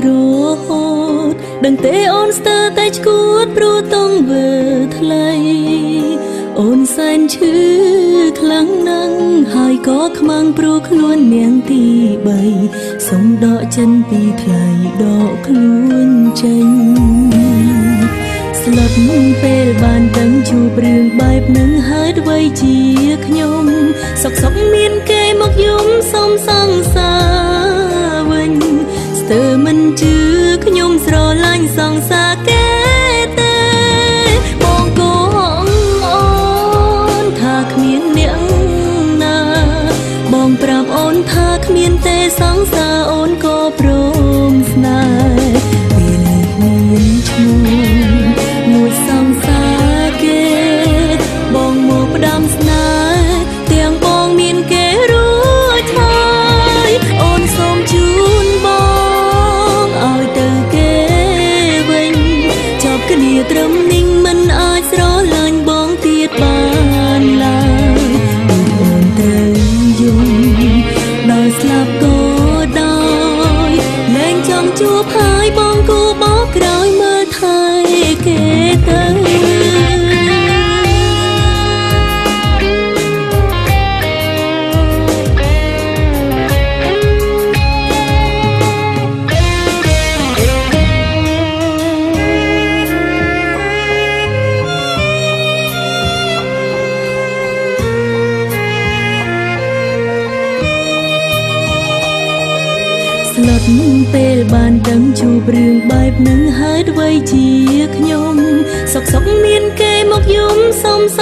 រហូតដឹងទេអូនស្ទើរតែឈួតព្រោះតងវើថ្លៃអូនសែនឈឺខ្លាំងណាស់ហើយក៏ខ្មាំងព្រោះខ្លួននាងទី3សូមដកចិនពីថ្លៃដកខ្លួនចេញស្លុតពេលបានដឹងជួបរឿងបែបនឹងហើយអ្វីជាខ្ញុំសុកសុកមានគេមកយំសុំសង្សារវិញស្ទើរមិនជឿខ្ញុំស្រឡាញ់សង្សារគេទេបងកងអូនថាគ្មានអ្នកណាបងប្រាប់អូនថាគ្មានទេសង្សារអូនក៏ព្រមស្នេហ៍ពេលនេះមានឈ្មោះលួចសង្សារគេបងមកផ្ដាំស្នេហ៍ទាំងបងមានគេរួចហើយអូនសូមជូនបងឲ្យទៅគេវិញចប់គ្នាត្រឹមនេះមិនអាចស្រឡាញ់បងទៀតបានឡើយអូនត្រូវយំដល់ស្លាប់ក៏ដោយលែងចង់ជួបហើយបងគូបោកក្រោយមើលថែគេទៅស្លុតពេលបានដឹងជួបរឿងបែបនឹងហើយអ្វីជាខ្ញុំសុកសុកមានគេមកយំសុំស